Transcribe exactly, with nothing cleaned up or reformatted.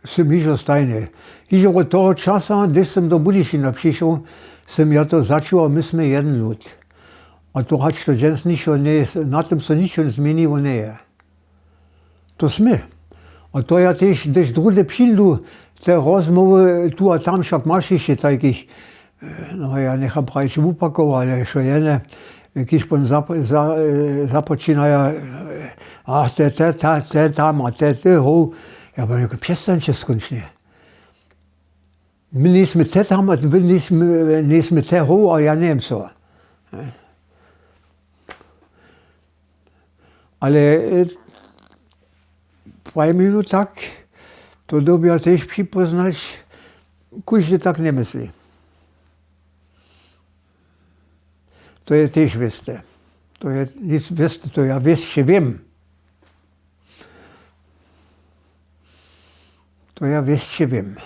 Sym hižo stajny. Hižo wot toho časa, hdyž sym do Budyšina přišoł, sym ja to začuwał, my smy jedyn lud. A to hač to dźens ničo njeje, na tym so ničo změniło njeje. To smy. A to ja tež, hdyž druhdy přińdu, te rozmołwy tu a tam, wšak maš hišće tajkich, no ja njecham prajić wupakował, ale wšo jene, kiž pon započinaja, ach te te tam a te ty how. Ja bom jako přestańće skónčnje. My njejsmy te tam a wy njejsmy te how a ja njewjem co. Ale prajminu tak, to dyrbja tež připóznać, kóždy tak njemysli. To je tež wěste. To je nic wěste, to ja wěsće wěm. To ja wěsće wěm.